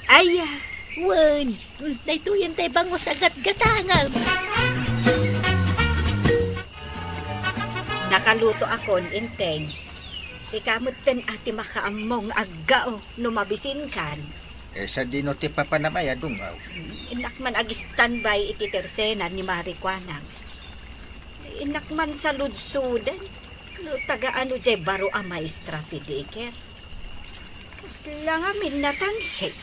Ay, ah. Wen, mm, daytoyen tay bangus a gatgatangem. Nakalutoakon, Enteng. Sika metten a ti makaammo nga aggao no mabisinkan. Eh, sadino ti papanam aya, Dungaw? Innak man ag-standby iti tersena ni Mari Kuanang. Innak man saludsoden no taga ano jay baro a maestra ti daycare. Kasla ngamin natangsit.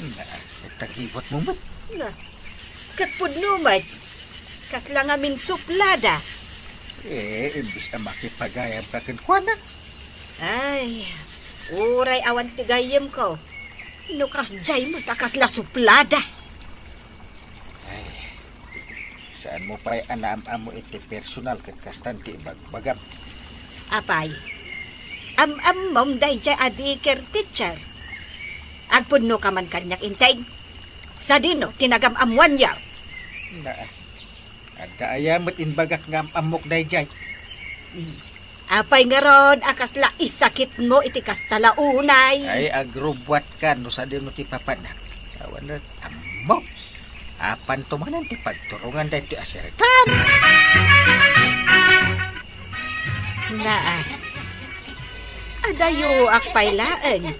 Na, tagiwat mo met. Na, ket pudno met. Kasla ngamin suplada. Eh, imbes a makipagayam ka kenkuana. Ay, uray awan ti gayyemko. No kasjay met a kasla suplada. Ay, saan mo pay a naam-ammo iti personal ket kastan ti ibagbagam. Apay, am-ammom dayjay a daycare teacher? Agpudno ka man kaniak, Enteng. Sadino ti nagam-ammoanyo? Na, adda aya met imbagak nga am-ammok dayjay. Hmm. Apay ngarud a kasla isakitmo iti kasta la unay? Ay, agrubbuatka no sadino ti papanak. Awan met ammo. Apanto manen ti pagturongan daytoy a sirkan. Naa. Adayoak pay laeng.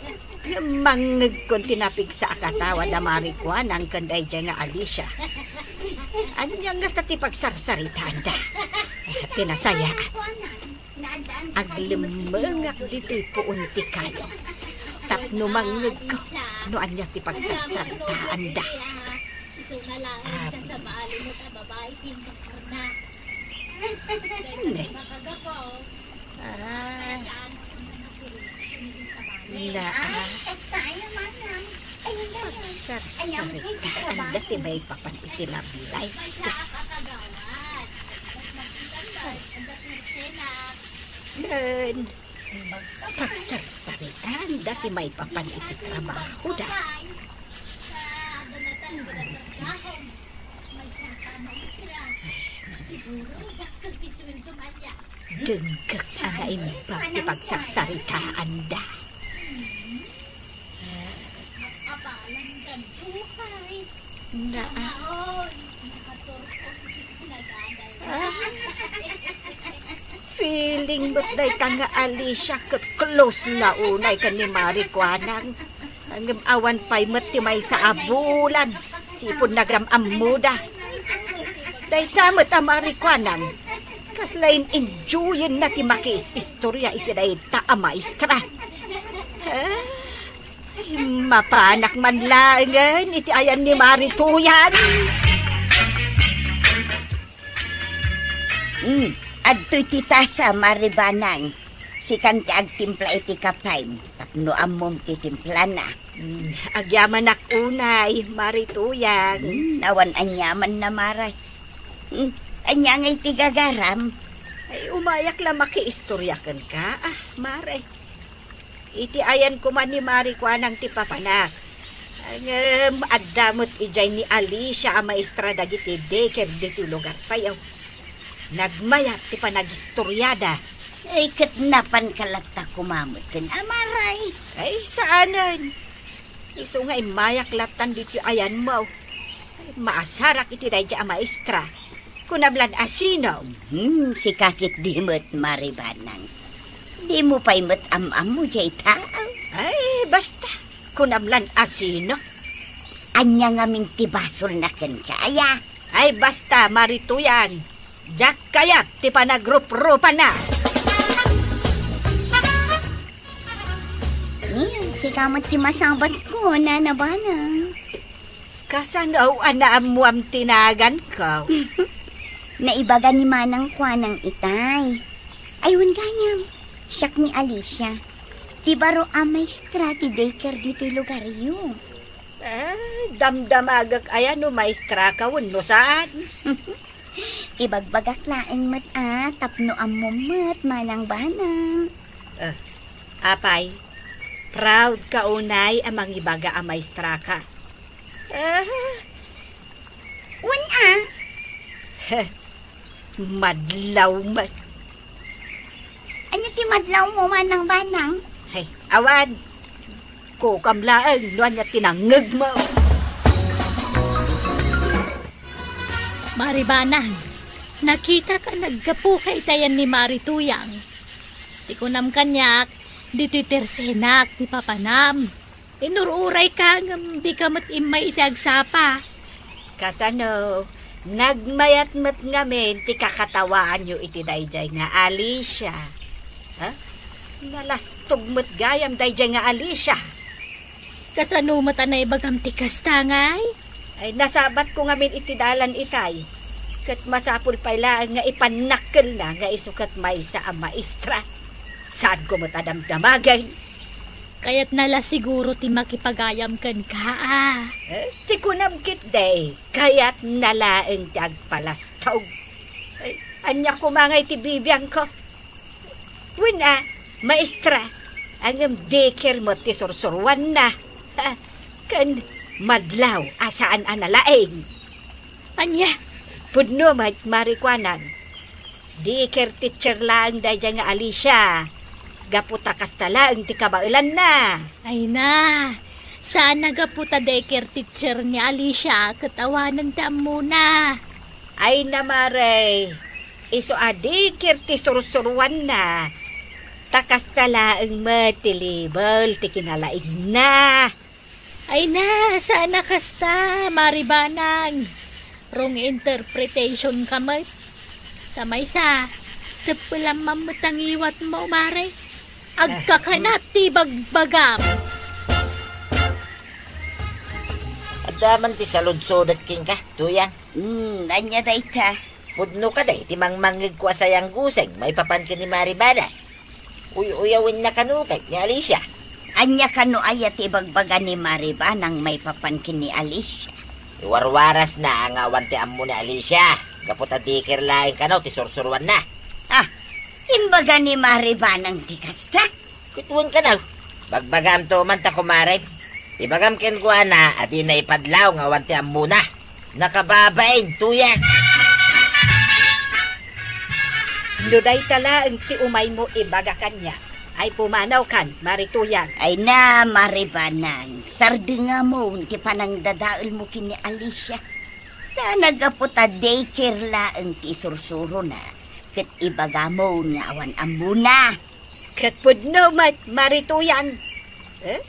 Mangngegkon ti napigsa a katawa da Mari Kuanang ken daydiay nga Alicia. Ania ngata ti pagsarsaritaanda? Ti nasayaat. Aglemmengak ditoy puon ti kayo. Tapno mangngegko no ania ti pagsarsaritaanda. Apo. Ah. Naa. Sarsaritaanda ti maipapan iti love life. Ken pagsarsaritaanda ti maipapan iti trabahoda. Denggek a naimbag ti pagsarsaritaanda. Naa. Ah. Feeling met dayta nga Alicia ket close la unay ken ni Mari Kuanang. Ngem awan pay met ti maysa a bulan, sipud nagam-ammoda. Dayta met a Mari Kuanang, kasla in-enjoyenna ti makiis-istoria iti dayta a maestra. Ah, mapanak man laengen iti ayan ni Mari Tuyang. Hmm, adtoy ti tasa, Mari Banang. Sikan ti agtimpla iti kapem, tapno ammom ti timplana. Hmm, agyamanak unay, Mari Tuyang. Hmm, awan aniamanna, Mare. Hmm, ania ngay ti gagaram? Ay, umayak la makiistoria kenka, ah, Mare. Iti ayan koma ni Mari Kuanang ti papanak. Ngem adda met idiay ni Alicia a maestra dagiti daycare ditoy lugartayo. Nagmayat ti panagistoriada. Ay, ket napanka latta koma met ken a Mare. Ay, saanen. Isu nga immayak lattan ditoy ayanmo. Maasarak iti daydiay a maestra. Kunam lan a sino? Hmm, sika ketdi met, Mari Banang. Dimo pay met am-ammo diay tao. Ay, basta. Kunam lan a sino? Ania ngamin ti basolna kenka, aya? Ay, basta, Mari Tuyang. Diak kayat ti panagruprupana. Ni, sika met ti masabatko, Nana Banang. Kasano a naammoam ti naganko? Naibaga ni Manang Kuanang itay. Ay, wen gayam, siak ni Alicia. Ti baro a maestra ti daycare ditoy lugaryo. Ah, damdamagek aya no maestraka wenno saan. Ibagbagak laeng met a tapno ammom met, Manang Banang. Ah, apay, proud ka unay a mangibaga a maestraka. Ah. Wen a. Madlaw met. Ania ti madlawmo, Manang Banang? Ay, awan. Kukam laeng no ania ti nangngegmo. Mari Banang, nakitak a naggapuka iti ayan ni Mari Tuyang. Ti kunam kaniak, ditoy tersenak ti papanam. Inur-urayka ngem dika met immay iti agsapa. Kasano, nagmayat met ngamin ti kakatawaanyo iti daydiay nga Alicia. Ha? Nalastog met gayam daydiay nga Alicia. Kasano met a naibagam ti kasta, ngay? Ay, nasabatko ngamin iti dalan itay. Ket masapul pay laeng nga ipannakkelna nga isu ket maysa a maestra. Saanko met a damdamagen. Kayatna la siguro ti makipagayam kenka, a. Eh, ti kunam ketdi, kayatna laeng ti agpalastog. Eh, ania koma ngay ti bibiangko? Wen a, maestra, ngem daycare met ti sursuruanna. Ha, ken madlaw a saan a nalaing. Ania? Pudno met, Mari Kuanang. Daycare teacher laeng daydiay nga Alicia. Gapu ta kasta laeng ti kabaelanna. Ay na, saan a gapu ta daycare teacher ni Alicia ket awanen ti ammona. Ay na, Mare. Isu a daycare ti sursuruanna. Ta kasta laeng met ti level ti kinalaigna. Ay na, saan a kasta, Mari Banang. Wrong interpretation ka met. Sa maysa, teppelam man met a ngiwatmo, Mare. Agkakanat ti bagbagam. Adda man ti saludsodak kenka, Tuyang. Hmm, ania dayta? Pudno kadi ti mangmangngegko a sayangguseng maipapan ken ni Mari Banang. Uy-uyawenna kano ket ni Alicia. Ania kano aya ti ibagbaga ni Mari Banang maipapan ken ni Alicia? Iwarwarasna nga awan ti ammo ni Alicia, gapu ta daycare laeng kano ti sursuruanna. Ah, imbaga ni Mari Banang ti kasta? Ket wen kano, bagbagamto man ta kumarem. Ibagam kenkuana a dina ipadlaw nga awan ti ammona. Nakababain, Tuyang. No dayta laeng ti umaymo ibaga kaniak, ay pumanawkan, Mari Tuyang. Ay na, Mari Banang, sardengamon ti panangdadaelmo ken ni Alicia. Saan a gapu ta daycare laeng ti isursurona, ket ibagamon nga awan ammona. Ket pudno met, Mari Tuyang. Eh?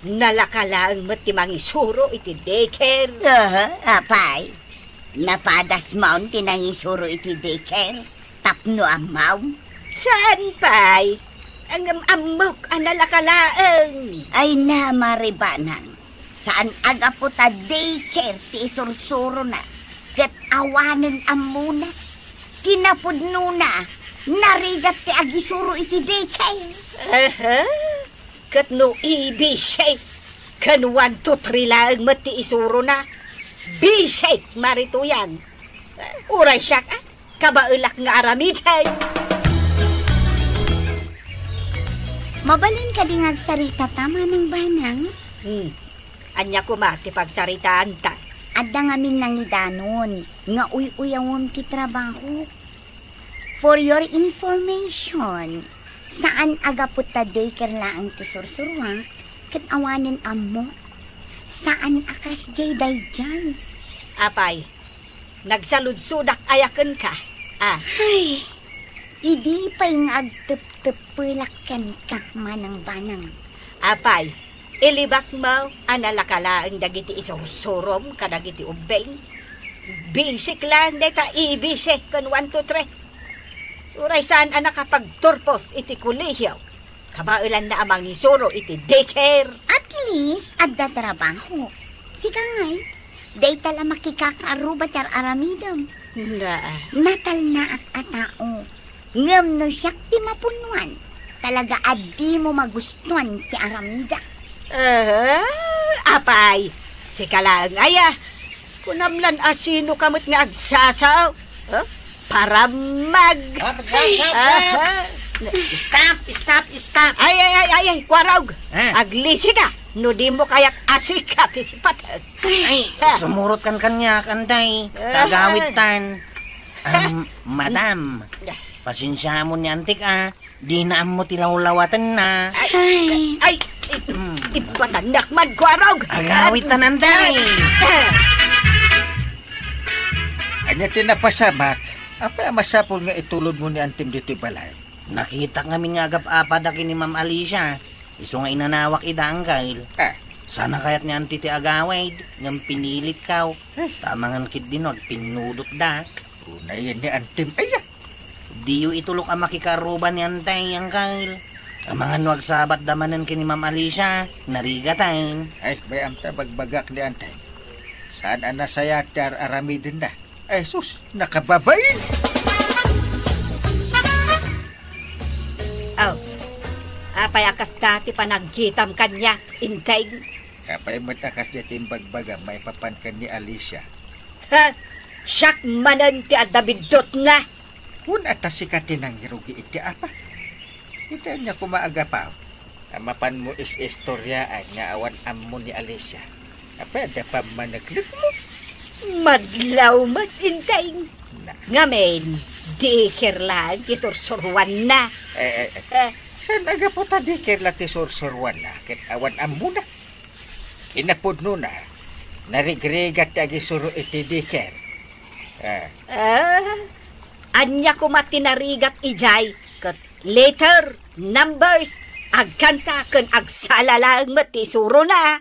Nalaka laeng met ti mangisuro iti daycare. Aha, apay? Napadasmon ti nangisuro iti daycare tapno ammom? Saan pay? Ngem ammok a nalaka laeng. Ay na, Mari Banang. Saan a gapu ta daycare ti isursurona ket awanen ammona. Kinapudnona, narigat ti agisuro iti daycare. Aha. Ket no A B C ken one, two, three laeng met ti isurona, bisik, Mari Tuyang. Uray siak, ah, kabaelak nga aramiden. Mabalin kadi nga agsarita ta, Manang Banang? Hmm. Ania koma ti pagsaritaanta? Adda ngamin nangidanon nga uy-uyawem ti trabaho. For your information, saan a gapu ta daycare laeng ti sursuruak ket awanen ammo. Saan a kasdiay daydiay. Apay, nagsaludsodak aya kenka? Ah. Ay, idi pay nga agtepteppelak kenka, Manang Banang. Apay, ilibakmo a nalaka laeng dagiti isursurom kadagiti ubbing. Bisik laeng dayta A B C ken one, two, three. Uray saan a nakapagturpos iti kolehio, kabaelanna a mangisuro iti daycare. At least, adda trabaho. Sika ngay, dayta la makikakaarruba ti ar-aramidem. Naa. Natalnaak a tao. Ngem no siak ti mapunnoan, talaga a dimo magustuan ti aramidak. Ah, apay, sika laeng aya. Kunam lan a sino ka met nga agsasao? Huh? Paramag. Stop, stop, stop, stop. Aha. Stop, stop, stop. Ay, ay, ay, ay, ay, Kuarog. Ah. Aglisi ka. No dimo kayat a sika ti sipatek. Ay, sumurot kan kaniak, Antay. Ah. Tagawid tan. Am, madam, pasensiamon ni antik, ah. Dina ammo ti lawlawatenna. Ay, ay, ip-, ipatannak man, Kuarog. Agawid tan, Antay. Ania ti napasamak? Apay a masapul nga itulodmo ni antim ditoy balay? Nakitak ngamin nga agap-apada ken ni Ma'am Alicia. Isu nga inanawak ida, Angkel. Ah. Sana kayat ni Auntie ti agawid, ngem pinilitko. Eh. Ta amangan ketdi no agpinnudotda. Unayen ni Antim aya. Diyo itulok a makikaarruba ni Antay, Angkel. Amangan no agsabatda manen ken ni Ma'am Alicia, narigatan. Ay, bay-am ta bagbagak ni Antay. Saan a nasayaat ti ar-aramidenna? Ay, sus, nakababain! Aw, apay a kasta ti panagkitam kaniak, Inteng? Apay met a kasdiay ti imbagbagam maipapan ken ni Alicia? Ha? Siak manen ti adda biddutna! Kuna ta sika ti nangirugi iti apa? Iti ania koma a gapu a mapanmo is-istoriaan nga awan ammo ni Alicia? Apay adda pammaneknekmo? Madlaw met, Inteng. Na. Ngamin, daycare laeng ti sursuruanna. Eh, eh, eh. Eh. Saan a gapu ta daycare la ti sursuruanna ket awan ammona? Kinapudnona, narigrigat ti agisuro iti daycare. Ah. Ah. Ania koma ti narigat idiay ket letter, numbers, agkanta ken agsala laeng met ti isurona.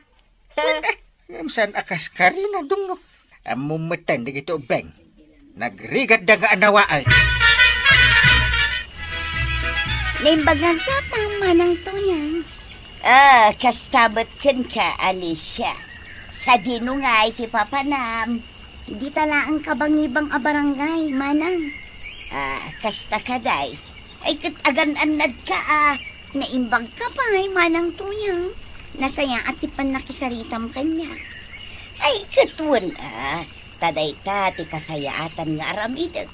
Wen, ngem saan a kaskarina, Dunggo. Ammom metten dagiti ubbing. Nagrigatda nga anawaen. Naimbag nga agsapa, Manang Tuyang. Ah, kasta met kenka, Alicia. Sadino ngay ti papanam? Dita laeng kabangibang a barangay, Manang. Ah, kasta kadi. Ay, ket agan-annadka a naimbagka pay, Manang Tuyang. Nasayaat ti pannakisaritam kaniak. Ay, ket wen a, ta dayta ti kasayaatan nga aramidek.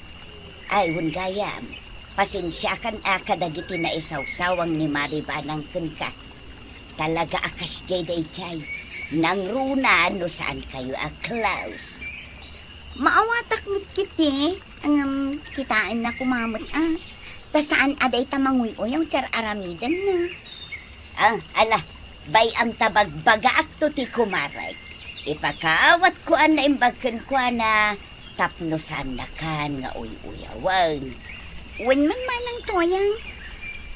Ay, wen gayam, pasensiakan a kadagiti naisawsawang ni Mari Banang kenka. Talaga a kasdiay daydiay. Nangruna no saankayo a close. Maawatak met ketdi, ngem kitaenna koma met a, ta saan a dayta manguy-uyaw ti ar-aramidenna. Ah, ala, bay-am ta bagbagaakto ti kumarek. Ipakaawatko a naimbag kenkuana tapno saannakan nga uy-uyawen. Wen man, Manang Tuyang.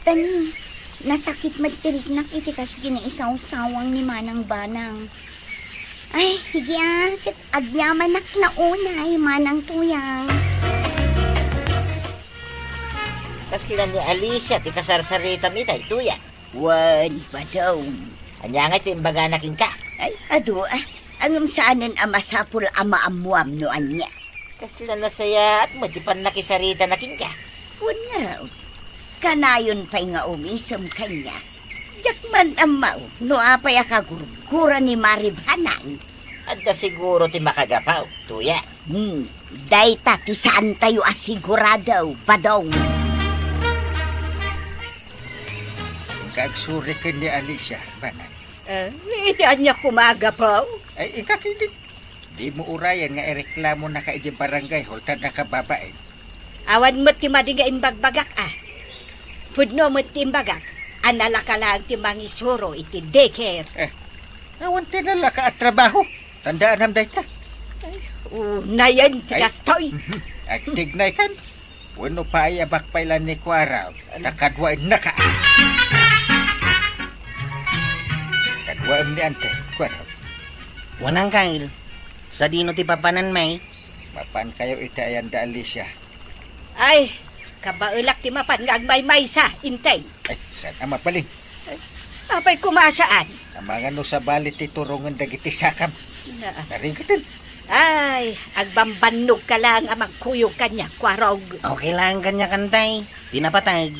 Tani, nasakit met ti riknak iti kasdi naisawsawang ni Manang Banang. Ay, sige a, ket agyamanak la unay, Manang Tuyang. Kasla ni Alicia ti kasarsaritam itay, Tuyang. Wen, Badong. Ania ngay ti imbagana kenka? Ay, adu a. Ngem saanen a masapul a maammuam no ania. Kasla nasayaat met ti pannakisaritana kenka. Wen ngarud, kanayon pay nga umisem kaniak. Diak man ammo no apay a kagurgura ni Mari Banang. Adda siguro ti makagapu, Tuyang. Hmm, dayta ti saantayo a sigurado, Badong. Inka agsuri ken ni Alicia, Banang. Eh, iti ania koma a gapu? Ay, inka ketdi. Dimo urayen nga ireklamonaka iti barangay hall ta nakababain. Awan met ti madi nga imbagbagak a. Pudno met ti imbagak a nalaka laeng ti mangisuro iti daycare. Eh, awan ti nalaka a trabaho. Tandaanam dayta. Ay, unayen ti kastoy. Mhm. Agtignay kan. Wenno paayabak pay la ni Kuarab, ta kaduaennaka. Kaduaem ni Ante, Kuarab. Wen, Angkel, sadino ti papanan, May? Mapankayo iti ayan da Alicia. Ay, kabaelak ti mapan nga agmaymaysa, Inteng. Ay, saan a mabalin? Apay koma saan? Amangan no sabali ti turongen dagiti sakam. Na. Narigaten. Ay, agbambannogka laeng a magkuyog kaniak, Kuarog. Okay laeng kaniak, Antay. Ti napateg,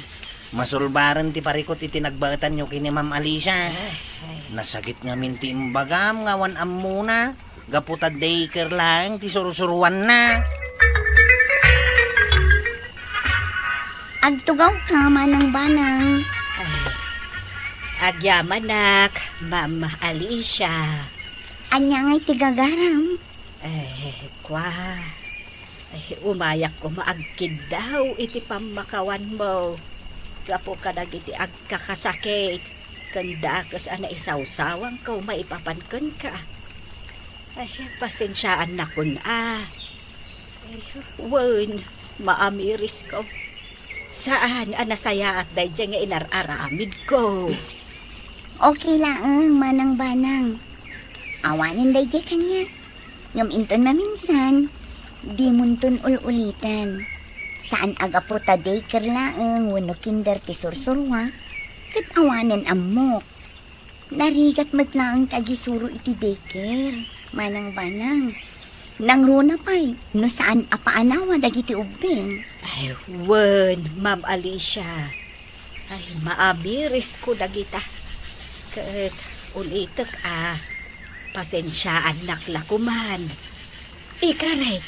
masulbaren ti parikut iti nagbaetanyo ken ni Ma'am Alicia. Ay, ay. Nasakit ngamin ti imbagam nga awan ammona. Gapu ta daycare laeng ti sursuruanna. Agtugawka, Manang Banang. Ay, agyamanak, Ma'am Alicia. Ania ngay ti gagaram? Eh, kua. Ay, umayak koma agkiddaw iti pammakawanmo gapu kadagiti agkakasakit ken dakes a naisawsawangko maipapan kenka. Ay, pasensiaannakon a. Ay, wen, maamirisko. Saan a nasayaat daydiay nga inar-aramidko. Okay laeng, Manang Banang. Awanen daydiay kaniak. Ngem inton maminsan, dimonton ul-uliten. Saan a gapu ta daycare laeng wenno kinder ti sursuruak, ket awanen ammok. Narigat met laeng ti agisuro iti daycare, Manang Banang. Nangruna pay no saan a paanawa dagiti ubbing. Ay, wen, Ma'am Alicia. Ay, maamirisko dagita. Ket ulitek a, pasensiaannak la koman. Ikarik,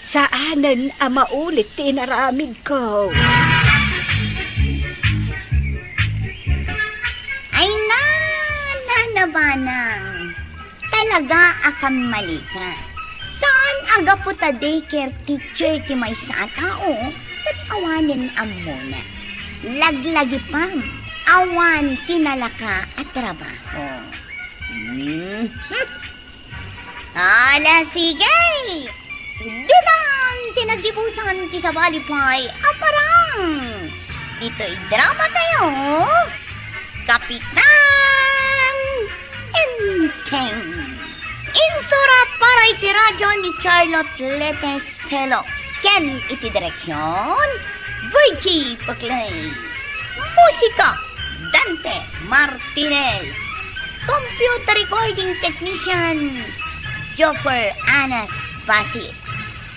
saanen a maulit ti inaramidko. Ay, na, Nana Banang. Talaga a kammalika. Saan a gapu ta daycare teacher ti maysa a tao, ket awanen ammona. Laglagipam, awan ti nalaka a trabaho. Hmm. Ala, sige! Ditan ti nagip- Saan ti sabali pay a parang? Ditoy drama tayo, Kapitan Enteng. Insura para iti radyo ni Charlotte Lete Selo ken iti direksyon, Virgie Paclay. Musika, Dante Martinez. Computer recording technician, Joffer Anas Basit.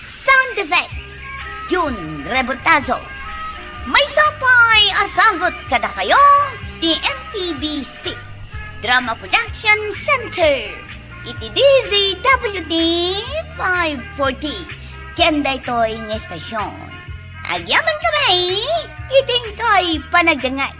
Sound effects, Jun Rebotazo. Maysa pay a sagut kadakayo ti M P B C Drama Production Center iti D Z W T five forty ken daytoy nga estasion. Agyaman kami iti inkay panagdangay.